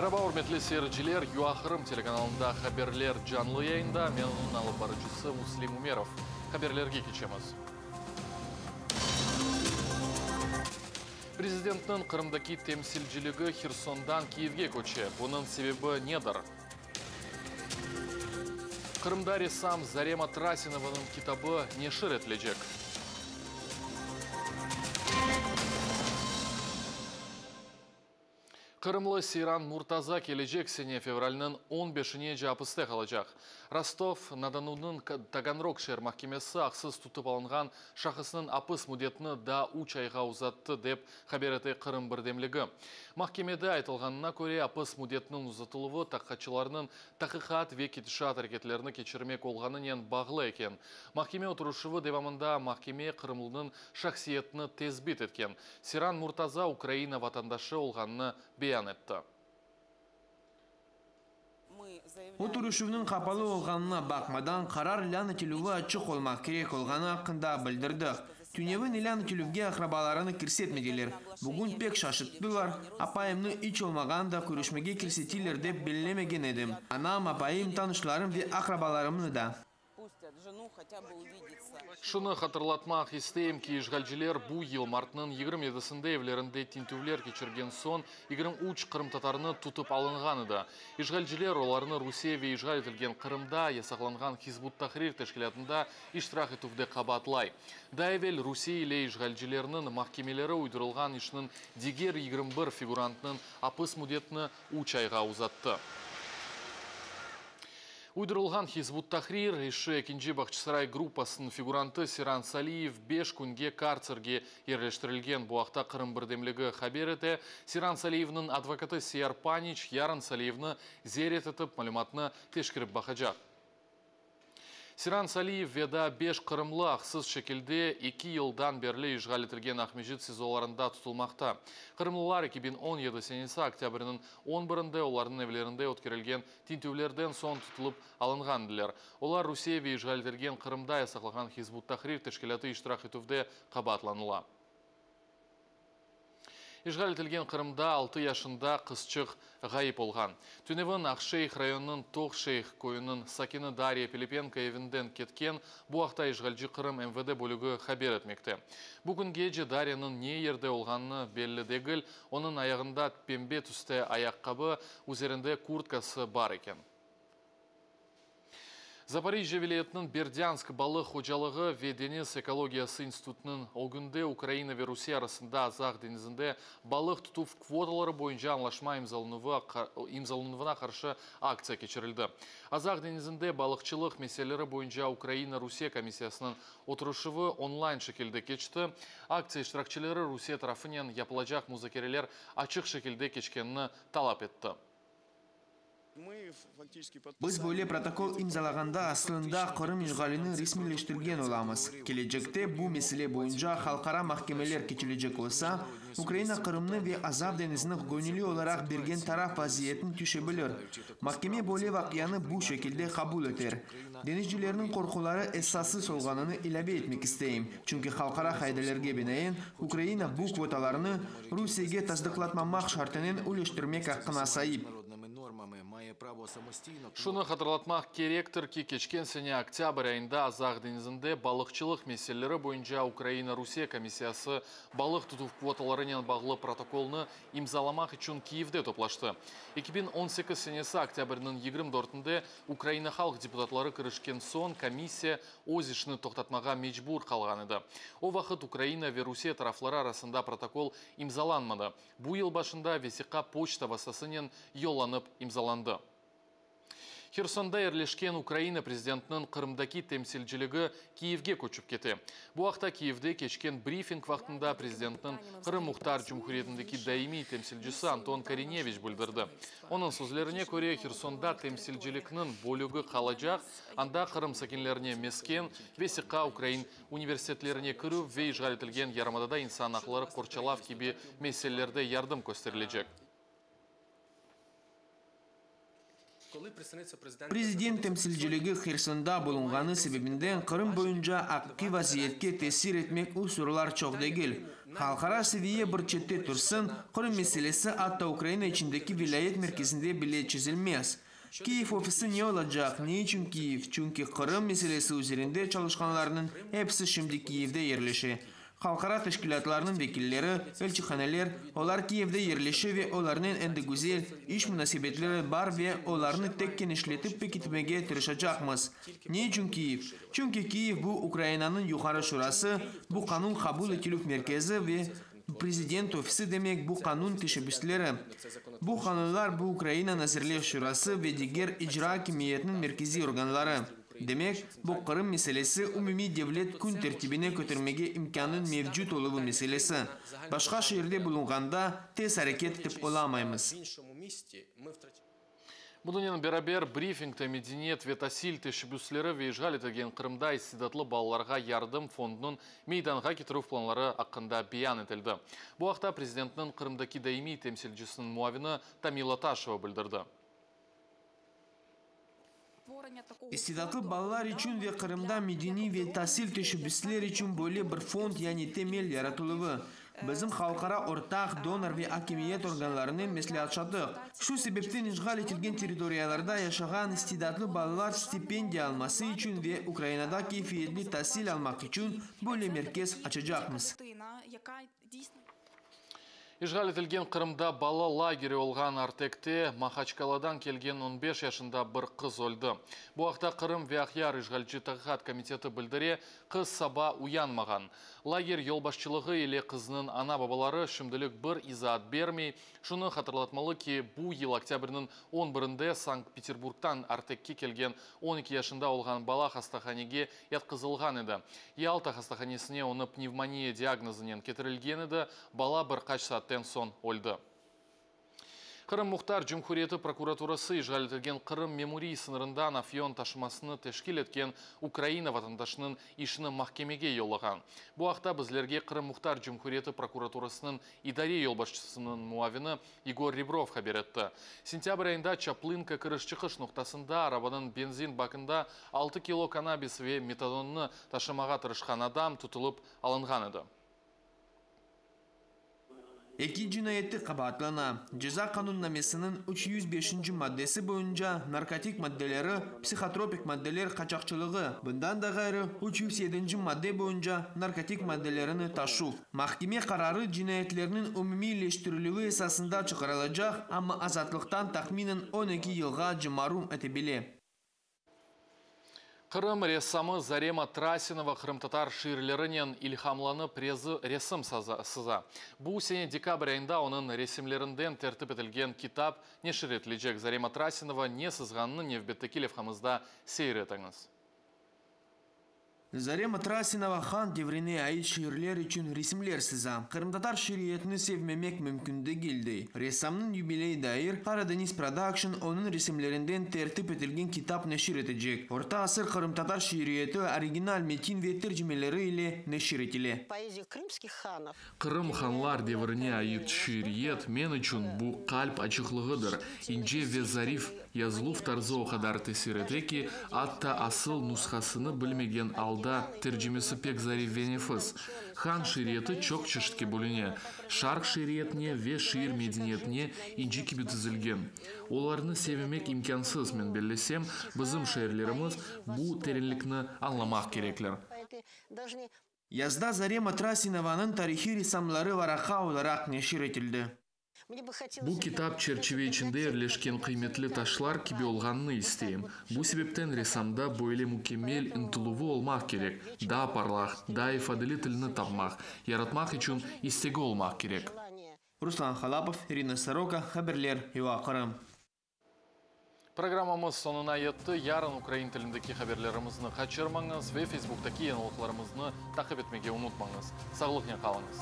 Meraba, ürmetli seyirciler! UA Qırım telekanalında haberler canlı yayında. Men onıñ alıp barıcısı Muslim Umerov. Haberlerge keçemiz. Prezidentniñ Qırımdaki temsilciligi Hersondan Kiyevge köçe. Bunıñ sebebi nedir? Qırımda ressam Zarema Trasinovanıñ kitabı neşir etilecek. Qırımlı Seyran Murtaza kelecek sene fevralniñ on beşinece apiste qalacaq. Rostov-na-Donunıñ Taganrog şeer mahkemesi aqsız tutıp alınğan şahısnıñ apis müddetini daa üç ayğa uzattı, dep haber ete Qırım birdemligi. Mahkemede aytılğanına köre, apis müddetiniñ uzatıluvı taqiqatçılarnıñ taqiqat ve ketişat areketlerini keçirmek olğanınen bağlı eken. Mahkeme oturışuvı devamında mahkeme qırımlınıñ şahsiyetini tesbit etken. Seyran Murtaza Ukraina vatandaşı olğanını beyan etti. Oturışuvnıñ qapalı olğanına baqmadan, qarar ilân etilüvi açıq olmaq kerek olğanı aqqında bildirdi. Tünevin ilân etilüvge aqrabalarını kirsetmediler. Bugün pek şaşırttılar, apayımnı iç olmağanda körüşmege kirsetiler dep bellemegen edim. Anam, apayım, tanışlarım ve aqrabalarımnı da. Şunı hatırlatmaq isteyim ki, işğalciler bu yıl martnıñ 27-sinde evlerinde tintüvler keçirgen soñ 23 qırımtatarını tutıp alınğan edi. İşğalciler olarnı Rusiye ve işğal etilgen Qırımda yasaqlanğan Hizb ut-Tahrir teşkilâtında iştirak etüvde qabaatlay. Daa evel Rusiye ile işğalcilerniñ mahkemeleri uydurılğan işniñ diger 21 figurantınıñ apis müddetini üç ayğa uzattı. Uydurılğan Hizb ut-Tahrir işi ekinci Bağçasaray gruppasınıñ figurantı Seyran Saliyev beş künge kartserge yerleştirilgen. Bu aqta Qırım birdemligi haber ete. Seyran Saliyevniñ advokatı Seyar Paniç yarın Saliyevni ziyaret etip, malümatnı teşkerip baqacaq. Seyran Saliyev ve daa beş qırımlı aqsız şekilde eki yıldan berli işğal etilgen Aqmescit SİZOlarında tutulmaqta. Qırımlılar 2017 senesi oktâbrniñ on birinde olarnıñ evlerinde ötkerilgen tintüvlerden soñ tutulıp alınğan ediler. Olar Rusiye ve işğal etilgen Qırımda yasaqlağan Hizb ut-Tahrir teşkilâtı iştirak etüvde qabaatlanıla. İşğal etilgen Qırımda altı yaşında qızçıq ğayıp olğan. Tünevin Aqşeyh rayonınıñ Toq-Şeyh köyüniñ sakini Darya Pilipenko evinden ketken, bu aqta işğalci Qırım MVD bölügi haber etmekte. Bu küngece Daryanıñ ne yerde olğanı belli degil, onıñ ayağında pembe tüste ayaqqabı, üzerinde kurtkası bar eken. Zaporijjâ vilâyetiniñ Berdânsk balıq hocalığı ve deñiz ekologiyası institutınıñ ögünde Ukraina ve Rusiye arasında Azaq deñizinde balıq tutuv kvotaları boyunca añlaşma imzalanuvına qarşı aktsiya keçirildi. Azaq deñizinde balıqçılıq meseleleri boyunca Ukraina-Rusiye komissiyasınıñ oturışuvı onlayn şekilde keçti. Aktsiya iştirakçileri Rusiye tarafınen yapılacaq muzakereler açıq şekilde keçkenini talap etti. Biz böyle protokol imzalağanda aslında Qırım işğalini resmiyleştirgen olamız. Kelecekte bu mesele boyunca halqara mahkemeler keçilecek olsa, Ukraina Qırımnı ve Azav deñizini göñülli olaraq bergen taraf vaziyetine tüşebilir. Mahkeme böyle vaqianı bu şekilde qabul eter. Deñizcilerniñ qorquları esassız olğanını ilâve etmek isteyim, çünki halqara qaidelerge binaen, Ukraina bu kvotalarnı Rusiyege tasdıqlatmamaq şartınen üleştirmek aqqına saip. Şunı hatırlatmaq kerektir ki, keçken sene oktâbr ayında Azaq deñizinde balıqçılıq meseleleri boyunca Ukraina-Rusiye komissiyası balıq tutuv kvotalarınen bağlı protokolnı imzalamaq içün Kiyevde toplaştı. 2018 senesi oktâbrniñ 24-nde Ukraina halq deputatları kirişken soñ komissiya öz işini toqtatmağa mecbur qalğan edi. O vaqıt Ukraina ve Rusiye tarafları arasında protokol imzalanmadı. Bu yıl başında vesiqa poçta vastasınen yollanıp imzalandı. Hersonda yerleşken Ukraina prezidentiniñ Qırımdaki temsilciligi Kiyevge köçip kete. Bu aqta Kiyevde keçken brifing vaqtında prezidentniñ Qırım Muhtar Cumhuriyetindeki daimiy temsilcisi Anton Korineviç bildirdi. Onıñ sözlerine köre, Hersonda temsilcilikniñ bölügi qalacaq, anda Qırım sakinlerine mesken, vesiqa, ukrain universitetlerine kirüv ve işğal etilgen yarımadada insan aqları qorçalav kibi meselelerde yardım kösterilecek. Prezident temsilciligi Hersonda bulunğanı sebebinden Qırım boyunca aqiqiy vaziyetke tesir etmek usurlar çoq degil. Halqara seviye bir çette tursın, Qırım meselesi atta Ukraina içindeki vilâyet merkezinde bile çezilmez. Kiyev ofisi ne olacaq? Ne içün Kiyev? Çünki Qırım meselesi üzerinde çalışqanlarnıñ episi şimdi Kiyevde yerleşe. Halqara teşkilâtlarnıñ vekilleri, elçihaneler, olar Kiyevde yerleşe ve olarnen endi güzel iş munasebetleri bar ve olarnı tek kenişletip pekitmege tırışacaqmız. Ne içün Kiyev? Çünki Kiyev bu Ukrainanıñ Yuqarı Şurası, bu qanun qabul etilüv merkezi ve Prezident ofisi demek bu qanun teşebbüsleri. Bu qanunlar bu Ukraina Nazirler Şurası ve diger icra akimiyetniñ merkeziy organları. Demek, bu Qırım meselesi umumiy devlet kün tertibine kötermege imkânnıñ mevcut oluvı meselesi. Başqa şeerde bulunğanda tez areket etip olamaymız. Bunınen beraber, brifingte medeniyet ve tasil teşebbüsleri ve işğal etilgen Qırımda istidatlı balalarğa yardım fondunıñ meydanğa ketirüv planları aqqında beyan etildi. Bu aqta Prezidentniñ Qırımdaki daimiy temsilcisiniñ muavini Tamila Taşeva bildirdi. İstidatlı balalar içün ve Qırımda medeniy ve tasil teşebbüsler içün böyle bir fond, yani temel yaratıluvı. Bizim halqara ortaq, donor ve akimiyet organlarınen mesleatşadıq. Şu sebepten işğal etilgen territoriyalarda yaşağan istidatlı balalar stipendiya alması içün ve Ukrainada keyfiyetli tasil almaq içün böyle merkez açacaqmız. İşğal etilgen Qırımda bala lageri olğan Artekte Mahaçkaladan kelgen on beş yaşında bir qız öldi. Bu aqta Qırım ve Aqyar işğalci taqiqat komiteti bildire, qız saba uyanmağan. Lager yolbaşçılığı ile qıznıñ ana-babaları şimdilik bir izaat bermey. Şunı hatırlatmalı ki, bu yıl oktâbrniñ on birinde Sankt-Peterburgtan Artekke kelgen 12 yaşında olğan bala hastahanege yatqızılğan edi. Yalta hastahanesine onı pnevmoniya diagnozınen ketirilgen edi, bala bir qaç saatten soñ öldi. Qırım Muhtar Cumhuriyeti prokuraturası işğal etilgen Qırım memuriy sıñırından afyon taşımasını teşkil etken Ukraina vatandaşınıñ işini mahkemege yollağan. Bu aqta bizlerge Qırım Muhtar Cumhuriyeti prokuraturasınıñ idare yolbaşçısınıñ muavini İgor Rebrov haber etti. Sentâbr ayında Çaplınka kiriş-çıqış noqtasında arabanıñ benzin bakında 6 kilo kannabis ve metadonnı taşımağa tırışqan adam tutulıp alınğan edi. Eki cinayette qabaatlana. Ceza qanunnamesiniñ 305-nci maddesi boyunca narkotik maddeleri, psihotropik maddeler qaçaqçılığı, bundan da ğayrı, 307-nci madde boyunca narkotik maddelerini taşuv. Mahkeme qararı cinayetlerniñ umumiyleştirilüvi esasında çıqarılacaq, amma azatlıqtan tahminen 12 yılğace marum ete bile. Qırım ressamı Zarema Trasinova qırımtatar şiirlerinen ilhamlanıp resim sıza. Bu sene dekabr ayında onıñ resimlerinden tertip etilgen kitap neşir etilecek. Zarema Trasinova ne sızğanını nevbetteki levhamızda seyir etiñiz. Zarema Trasinova han devrine ait şiirler içün resimler sıza. Qırımtatar şiiriyetini sevmemek mümkün degil, dey. Ressamnıñ yubileyi dair Qaradeñiz Production onıñ resimlerinden tertip etilgen kitap neşir etecek. Orta asır qırımtatar şiiriyeti original metin ve tercimeleri ile neşir etile. Qırım hanlar devrine ait şiiriyet men içün bu qalp açıqlığıdır. İnce ve zarif yazıluv tarzı o qadar tesir ete ki, atta asıl nushasını bilmegen alda tercimesi pek zarif ve nefis. Han şiiriyeti çoq çeşitke bölüne, şarq şiiriyetine ve şiir medeniyetine inci kibi tizilgen. Olarnı sevmemek imkânsız, men bellesem, bizim şairlerimiz bu terenlikni añlamaq kerekler. Yazda Zarema Trasinovanıñ tarihiy ressamları varaqa olaraq neşir etildi. Bu kitap çerçive içinde yerleşken qıymetli taşlar kibi olğanını isteyim. Bu sebepten ressamda böyle mükemmel ıntıluvı olmaq kerek, daa parlaq, daa ifadeli tilni tapmaq, yaratmaq içün istegi olmaq kerek. Ruslan Halapov, İrina Soroka, haberler, UA Qırım. Programmamız soñuna yetti. Yarın ukrain tilindeki haberlerimizni qaçırmañız ve Facebooktaki yañılıqlarımıznı taqip etmege unutmañız. Sağlıqnen qalıñız.